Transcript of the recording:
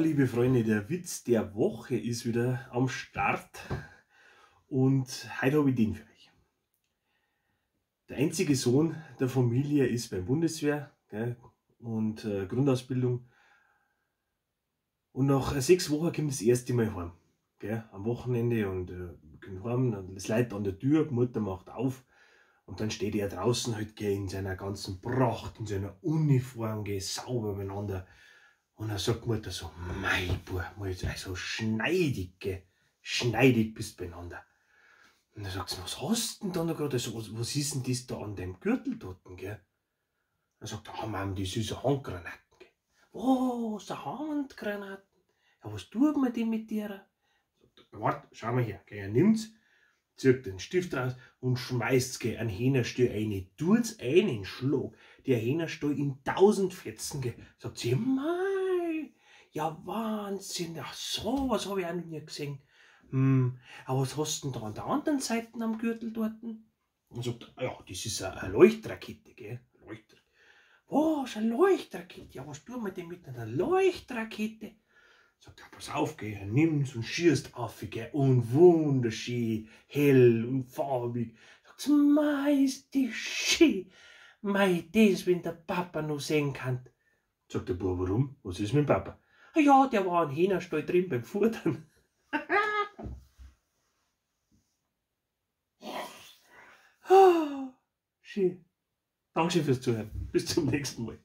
Liebe Freunde, der Witz der Woche ist wieder am Start und heute habe ich den für euch. Der einzige Sohn der Familie ist beim Bundeswehr, gell, und Grundausbildung. Und nach 6 Wochen kommt das erste Mal heim, gell, am Wochenende und kommt heim, und es läutet an der Tür, die Mutter macht auf und dann steht er draußen halt, gell, in seiner ganzen Pracht, in seiner Uniform, gell, sauber beieinander. Und dann sagt die Mutter so, mei Bub, also schneidig, gell, schneidig bist beieinander. Und dann sagt sie, was hast du denn da noch grad, also, was ist denn das da an deinem Gürtel dort, gell? Dann sagt er, ah Mann, das ist eine Handgranate, gell. Was, eine Handgranate? Ja, was tut man denn mit der? Sagt er, warte, schau mal her, gell, er nimmt's, zieht den Stift raus und schmeißt's, gell, einen Hähnerstall rein, tut's einen Schlag, der Hähnerstall in 1000 Fetzen, gell. Sagt sie, mei, ja Wahnsinn, ach so, was hab ich auch noch nie gesehen. Aber was hast du denn da an der anderen Seite am Gürtel dort? Und sagt, ja, das ist eine Leuchtrakete, gell? Leuchtrakete. Was, eine Leuchtrakete? Ja, was tun wir denn mit einer Leuchtrakete? Sagt er, pass auf, gell, er nimmt's und schießt auf, gell, und wunderschön, hell und farbig. Sagt, mei, ist die schön, mei, das, wenn der Papa noch sehen kann. Sagt der Bub, warum? Was ist mit dem Papa? Ah ja, der war ein Hähnerstall drin beim Futtern. Schön. Dankeschön fürs Zuhören. Bis zum nächsten Mal.